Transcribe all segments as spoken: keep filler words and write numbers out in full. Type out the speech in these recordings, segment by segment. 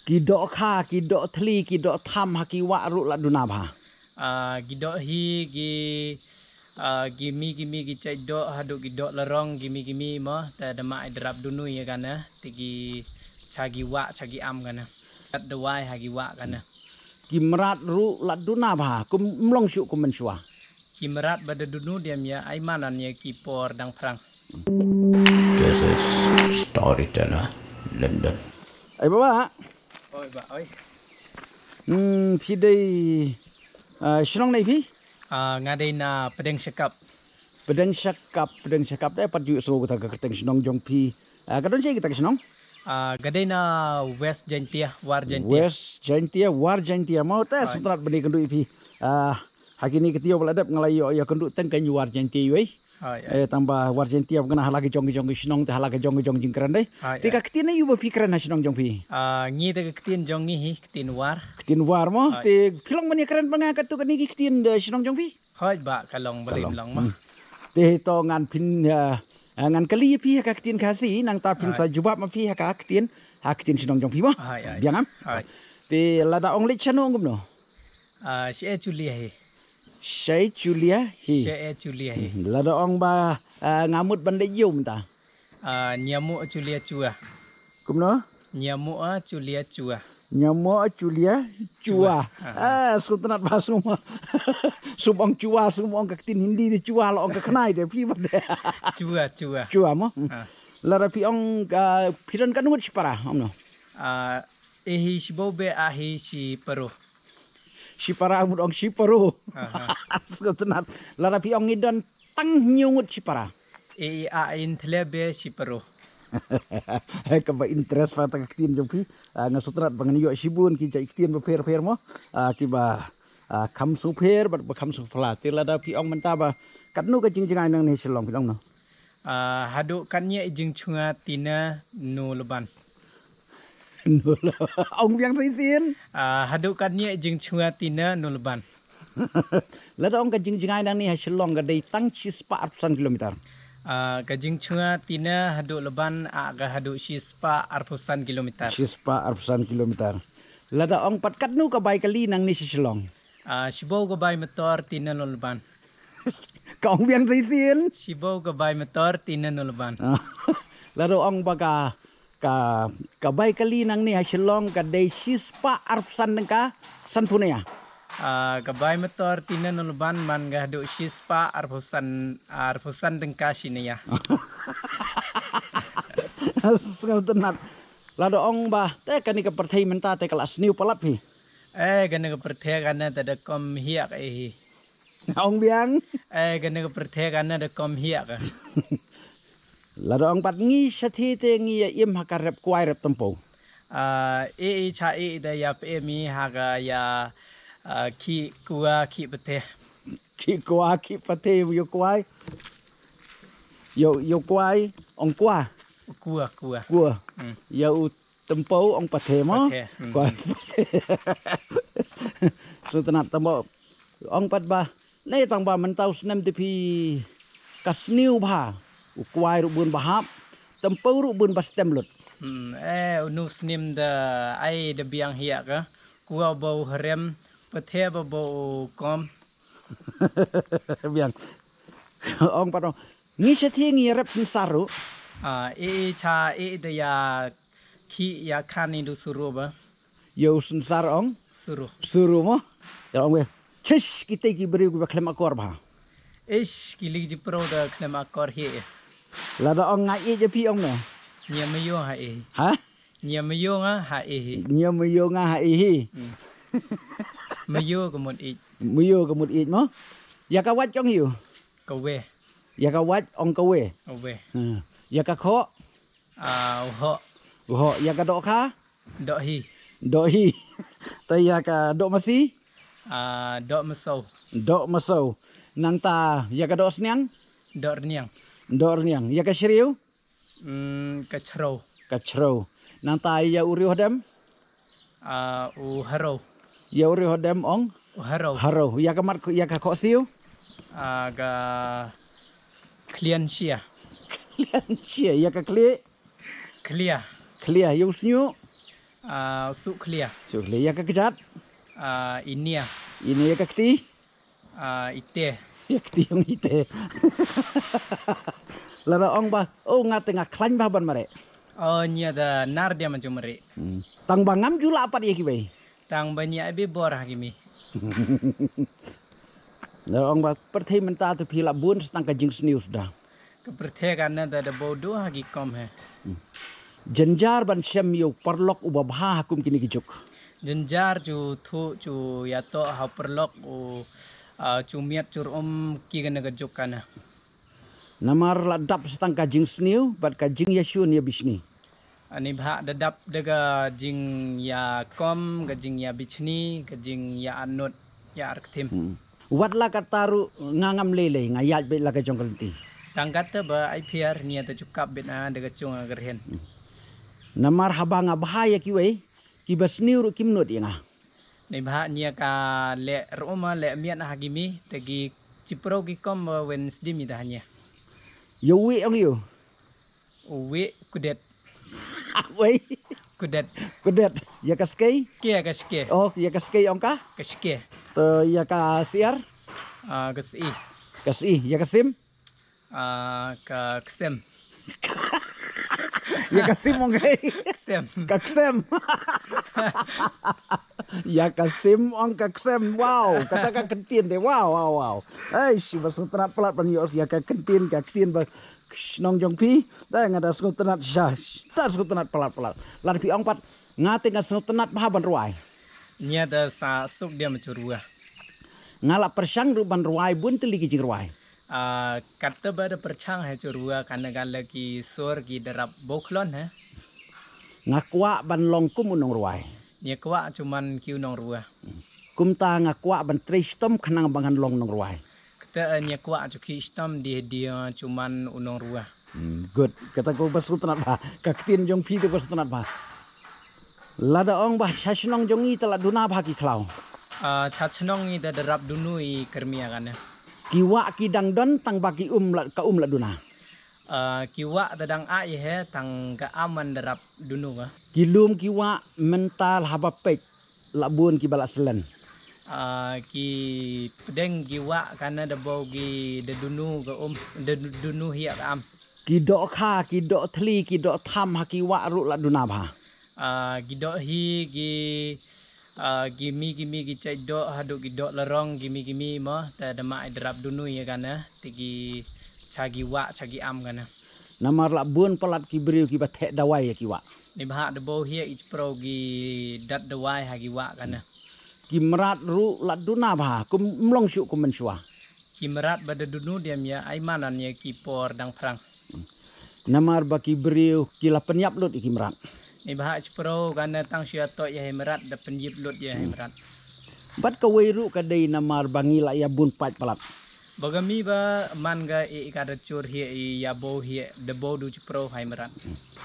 Ki dohkha, ki dohthli, ki dohtham ha ki wah ruh la duna bha. Ah, ki doh hi, ki, ah, ki mi, ki mi, ki jait doh, haduh ki doh larong, ki mi, ki mi mo, te da mah i drap dunu ïa kane, te ki cha ki wah, cha ki am kane. Kat dawai ha ki wah kane. Ki mrad ruh la duna bha, kum mlong shuh kum mynshuwa. Ki mrad ba da dunu dem ïa ai manan ïa ki por dang phrang. This is Storyteller London. Ai baba. Oi ba oi. Hmm, phi dei, ah, shnong nei phi? Ah, nga dei na Pdeng Shakap. Pdeng Shakap, Pdeng Shakap dei pat ju so kata ka kyrteng shnong jong phi. Ah, ka don shi kata ka shnong? Ah, ka dei na West Jaintia, War Jaintia. West Jaintia, War Jaintia. Mo te sutrat bani kynduh ïa phi. Ah, ha kini ki taïew ba la dep nga la ïoh ïa kynduh teng ka War Jaintia ïoh. Hai, hai. Eh, tang ba War Jaintia ba kane ha la ki jong ki jong ki shnong te ha la ki jong ki jong jingkren dei. Hai, te hai. Ka ktien aïu ba phi kren ha shnong jong phi? Ah, ngi te ka ktien jong ngi hi, ktien War. Ktien War mo. Hai. Te phi long ban ïa kren ba nga katto katne ki ktien da shnong jong phi? Hooid ba ka long ba long mo. Hmm. Te to ngan phin, ah, ah, ngan kylli ïa phi ha ka ktien Khasi nangta phin sa jubab ma phi ha ka ktien, ha ktien shnong jong phi mo. Hai, hai. Biang am? Hai. Te lada ong leit shano ong kumno? Ah, shi e chulia hi. Shai chulia hi. Shai e chulia hi. Hmm, lada ong ba, ah, nga mut ban leit ïew mynta. Ah, ñiamuh chulia chua. Kumno? Ñiamuh chulia chua. Ñiamuh chulia chua. Chua. Ah, sngewtynnat ba sngewma. Sum ong chua, sum ong ka ktien Hindi de chua, la ong ka khnai de phi ba de. Chua, chua. Chua mo. Hmm. Ah. Lada phi ong ka phi don katno ngut shipara, ong no? Ah, e hi shibun be a hi shipara. Shipara mut ong shipara. Aha. Sngewtynnat. Lada phi ong ngi don tang hynñiew ngut shipara. E i a in thle be shipara. Kaba interest ba ta ka ktien jong phi. Ah, nga sngewtynnat ba ngan ïoh shibun ki jait ktien ba pher pher mo. Ah, kiba, ah, kham sngewpher bad ba kham sngewphylla. Te lada phi ong mynta ba katno ka jingjngai nangne Shillong phi ong no? Ah, haduh katne i jingchunga tina nu leban. Ong biang sa shisien. Ah, haduh katne i jingchunga tina nu leban. Lada ong ka jingjngai nangne ha Shillong ka dei tang shispah arphew san kilometer. Ah, ka jingchunga tina haduh leban a ka haduh shispah arphew san kilometer. Shispah arphew san kilometer. Lada ong pat katno ka bai kali nangne sha Shillong. Ah, shibun ka bai motor tina nu leban. Ka ong biang sa shisien. Shibun ka bai motor tina nu leban. Lada ong ba ka, ka, ka bai kali nangne ha Shillong ka dei shispah arphew san tyngka sanphew nia. Ah, ka bai motor tina nu leban man ka haduh shispah arphew san, arphew san tyngka shi nia. Sngewtynnat. Lada ong ba te kane ka pyrthei mynta te ka la sniew palat phi. Eh, kane ka pyrthei kane te da kom hiak eh hi. Ong biang. Eh, kane ka pyrthei kane da kom hiak eh. Lada ong pat ngi shathie te ngi ïa im ha ka rep kwai rep tympew. Ah, e i cha e da ïa phi mi ha ka ïa, ah, ki kua ki pyrthei. Ki kua ki pyrthei ïa kwai. Ïa, ïa kwai ong kua. Kua, kua. Kua. Hmm. Ïa u tympew ong pyrthei mo. Pyrthei, hmm. Kua pyrthei. Sngewtynnat tympew. Ong pat ba ne tang ba mynta u snem te phi ka sniew bha. U kwai ruh bun ba hap. Tympew ruh bun ba stem lut. Hmm, eh, u nu snem da ai da biang hiak ka. Kua ba u hrem, pyrthei ba ba u kom. Biang. Ong pat ong. Ngi shathie ngi rep synsar ruh. Ah, e, e cha e da ïa ki ïa kani du suru ba. Ïa u synsar ong? Suru. Suru mo? Ïa ong we. Chish, kita ki briew kiba khlem akor bha. Ish, ki lei ji pro da khlem akor hi. Lada ong nga ïeit ïa phi ong no? Nia mayo ha e. Ha? Nia mayo nga ha e hi. Nia mayo nga ha e hi. Hmm. Mayo ka mut ïeit. Mayo ka mut ïeit mo? Ïa ka wait ong ïu. Ka we. Ïa ka wait ong ka we. Ka we. Hmm. Ïa ka khoh. Ah, u hoh. U hoh. Ïa ka dohkha. Doh hi. Doh hi. Ta ïa ka doh masi. Ah, doh maso. Doh maso. Nangta ïa ka doh sniang. Doh rniang. Doh rniang. Ïa ka shriew. Mm, ka chro. Ka chro. Nangta ïa u riew hadem. Ah, u haro. Ïa u riew hadem ong. U haro. Haro. Ïa ka mat, ïa ka khohsiew. Ah, ka khlian shia. Khlian shia. Ïa ka khlieh. Khlia. Khlia. Ïa u sniuh. Ah, Suklia. Suklia. Ïa ka kjat? Ah, Inia. Inia. Ïa ka kti? Ah, Ite. Ïa ka kti ong Ite. Lada ong ba, oh, nga te nga khlaiñ bha ban mareh. Oh, nia da nar dia man jumari. Hmm. Tang ba ngam ju lah pat ïa kiwei. Tang ba nia ai bi bor ha ki mi. Lada ong ba pyrthei mynta te phi lah bun sa tang ka jingsniew suda. Ka pyrthei kane da da bau du ha ki kom he. Hmm. Jynjar ban shem ïa u paralok uba bha ha kum kine ki juk. Jynjar ju thuh ju ïa to ha u paralok u, ah, ju miat ju rum ki kane ka juk kane. Namar la dap sa tang ka jingsniew bad ka jingïashun ïa bishni. Ani bha da dap da ka jingïakom, ka jingïabishni, ka jingïa anut, ïa arkthim. Hmm. Wat la katta ruh nga ngam lei lei, nga ïaid beit la ka jong ka lynti. Tang katta ba ai phiar nia ta jukap beit na da ka jong ka rhen. Hmm. Namar haba nga bha ïa kiwei, kiba sniew ruh kim nud ïa nga. Ni bha nia ka leh ruma leh miat ha ki mi, te ki chipro ki kom ba wen sdim ïa da nia. Ïa uwi ong ïa u. Uwi kudet. Wei. Kudet. Kudet. Ïa ka skei? Ke ïa ka skei. Oh, ïa ka skei ong ka? Ka skei. To ïa ka siar? Ah, ka si. Ka si. Ïa ka sim? Ah, ka ksem. Ïa ka sim ong ka? Ksem. Ka ksem. Ïa ka sim ong ka ksem. Wow, kata ka kyntien de. Wow, wow, wow. Ai, shi ba sngewtynnat palat ban ïoh ïa ka kyntien, ka kyntien ba shnong jong phi. Da nga da sngewtynnat sha. Da sngewtynnat palat palat. Lada phi ong pat nga te nga sngewtynnat bha ban rwai. Nia da sa suk dia ma churwa. Nga la pyrshang ruh ban rwai bun tylli ki jingrwai. Ah, katta ba da pyrshang ha churwa kane ka la ki sur ki darap boklon ha. Nga kwah ban long kum u nongrwai. Nia kwah chuman ki u nongrwa. Kumta nga kwah ban trei stom khnang ba ngan long nongrwai. Kata nia kwah chu ki stom di di chuman u nongrwa. Hmm, good. Kata ko ba sngewtynnat bha. Ka ktien jong phi te ba sngewtynnat bha. Lada ong ba sha shnong jong ngi te la duna bha ki khlaw. Ah, sha shnong ngi te darap dunu i kyrmia kane. Ki wah ki dang don tang ba ki um la, ka um la duna. Ah, ki wah te dang ai he tang ka aman darap dunu ka. Ki lum ki wah mental haba peit la bun ki ba la selen. Ah, ki pdeng ki wah kane da bau ki da dunu ka um, da dunu hi ka am. Ki doh kha, ki doh thli, ki doh tham ha ki wah ruh la duna bha. Ah, ki doh hi, ki, ah, ki mi, ki mi, ki chai doh, haduh ki doh larong, ki mi, ki mi mo, te da ma ai darap dunu ïa kane, te ki cha ki wah, cha ki am kane. Namar la bun palat ki briew ki ba theh dawai ïa ki wah. Ni bha da bau hi i chpro ki dat dawai ha ki wah kane. Ki mrad ruh la duna bha, kum mlong shu kum menshwa. Ki mrad ba da dunu diam ïa ai manan ïa ki por dang phrang. Namar ba ki briew ki la pynïap lut ïa ki mrad. Ni bha chpro kane tang shu ïa to ïa hai mrad da pynïap lut ïa hai mrad. Bad ka wei ruh ka dei namar ba ngi la ïa bun pait palat. Ba ka mi ba man ka i ka da chur hi i ïa bo hi da bo du chpro hai mrad.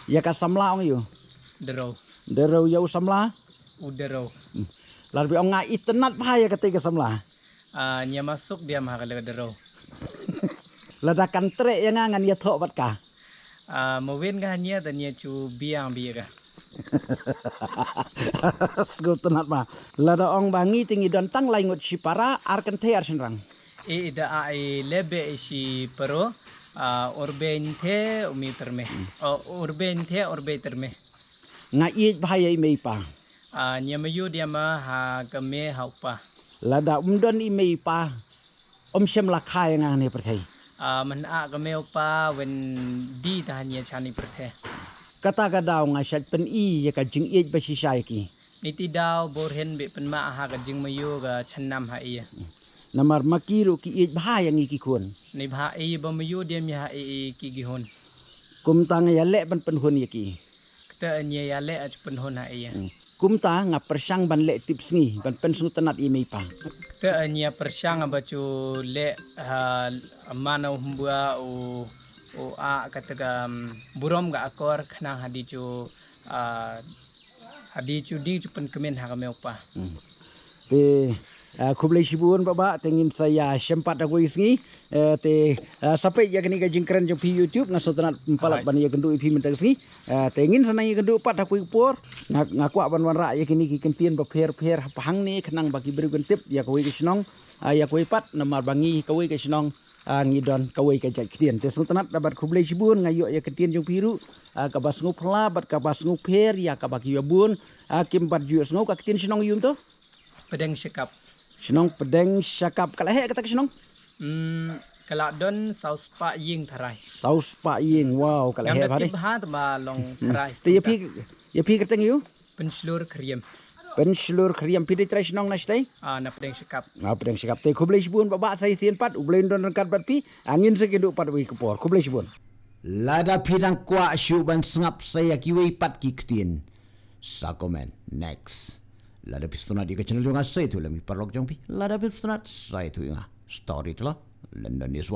Ïa ka samla ong ïa u. Dero. Dero ïa u samla. U dero. Lada phi ong nga itynnat bha ïa kata ka samla. Ah, nia masuk dia ma ha ka dero. Lada kan treh ïa nga ngan ïa thoh bad ka. Ah, ma wen ka nia da nia chu biang bi ka. Sngewtynnat ma. Lada ong ba ngi te ngi don tang lai ngut shipara ar kynthei ar shynrang. I da ai lebe i shiparo, ah, urbe nthe umi terme. Oh, urbe nthe urbe terme. Nga ïeit bha ïa i mei i pa. Ah, nia ma yu dia ma ha ka me ha u pa. Lada um don i mei i pa. Um shem la kha ïa nga ne pyrthei. Ah, man a ka me u pa wen di ta nia chani pyrthei. Kata ka daw nga shat pyn i ïa ka jingïeit ba shisha ïa ki. Niti daw bor hen be pynma ha ka jingmayu ka chanam ha i. Namar ma ki ruh ki ïeit bha ïa ngi ki khun. Ni bha i ba mayu dia mi ha i ki ki hun. Kumta nga ïa leh ban pynhun ïa ki. Kata nia ïa leh ach pynhun ha i. Kumta nga pyrshang ban leh tip sngi ban pynsngewtynnat ïa mei pa. Kata nia pyrshang ba chu leh ha mana u hmbua u u a kata ka burom ka akor khnang hadi chu a hadi chu di chu pynkmen ha ka mei pa. Te Ah, khublei shibun Bah Bah, te ngin sa ïa shem pat ha kawei ka sngi. Eh, te ah, sa peit ïa kane ka jingkren jong phi YouTube, nga sngewtynnat palat ban ïa kynduh ïa phi mynta ka sngi. Ah, te ngin sa nang ïa kynduh pat ha kawei ka por. Nga, nga kwah ban wanrah ïa kine ki ktien bapher bapher ha hangne khnang ba ki briew kin tip ïa kawei ka shnong, ah, ïa kawei pat, namar ba ngi kawei ka shnong, ah, ngi don kawei ka jait ktien. Te sngewtynnat bad khublei shibun, nga ïoh ïa ka ktien jong phi ruh, ah, kaba sngewphylla bad kaba sngewpher ïa kaba ki ïa bun, ah, kim pat ju ïohsngew. Ka ktien shnong aïu to? Pdeng Shakap. Shnong Pdeng Shakap. Ka la heh kata ka shnong? Hmm, ka la don saw spah ïing tharai. Saw spah ïing. Wow, ka la heh bha. Ngam da tip bha, tangba long tharai. Te ïa phi, ïa phi kyrteng aïu? Pynshlur Khriam. Pynshlur Khriam. Phi dei trai shnong na shatei? Ah, na Pdeng Shakap. Na Pdeng Shakap. Te khublei shibun Bah Bah, sa shisien pat U Blei un don ryngkat bad phi. Ah, ngin sa kynduh pat ha kawei ka por. Khublei shibun. Lada phi dang kwah shuh ban sngap sa ïa kiwei pat ki ktien, sa comment next. Lada phi sngewtynnat ïa ka channel jong nga, sa ïathuh lem ïa ki paralok jong phi. Lada phi sngewtynnat, sa ïathuh ïa nga. Storyteller London News.